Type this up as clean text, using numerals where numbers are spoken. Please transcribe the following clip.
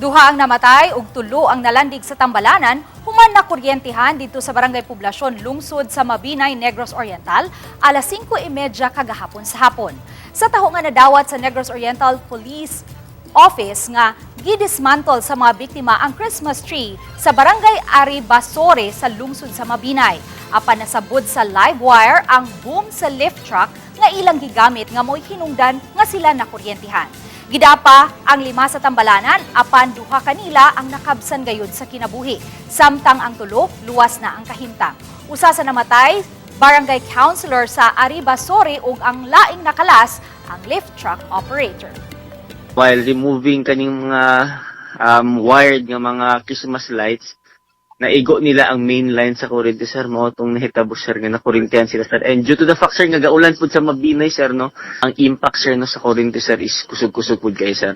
Duha ang namatay ug tulo ang nalandig sa tambalanan human nakuryentihan didto sa Barangay Poblasyon, lungsod sa Mabinay, Negros Oriental, alas 5:30 kagahapon sa hapon. Sa taho nga nadawat sa Negros Oriental Police Office nga gidismantle sa mga biktima ang Christmas tree sa Barangay Aribasore sa lungsod sa Mabinay. Apan nasabod sa live wire ang boom sa lift truck nga ilang gigamit nga mo'y hinungdan nga sila nakuryentihan. Gidapa ang lima sa tambalanan, apan duha kanila ang nakabsan gayud sa kinabuhi. Samtang ang tulo, luwas na ang kahimtang. Usa sa namatay, barangay councilor sa Aribasore, ug ang laing nakalas, ang lift truck operator. While removing kaning mga wired nga mga Christmas lights, naigo nila ang main line sa kuryente, sir. Mao tong nahitabo, sir, nga nakuryentihan sila, sir. And due to the fact, sir, nga gaulan pud sa Mabinay, sir, no, ang impact, sir, no, sa kuryente, sir, is kusog-kusog pud kay, sir.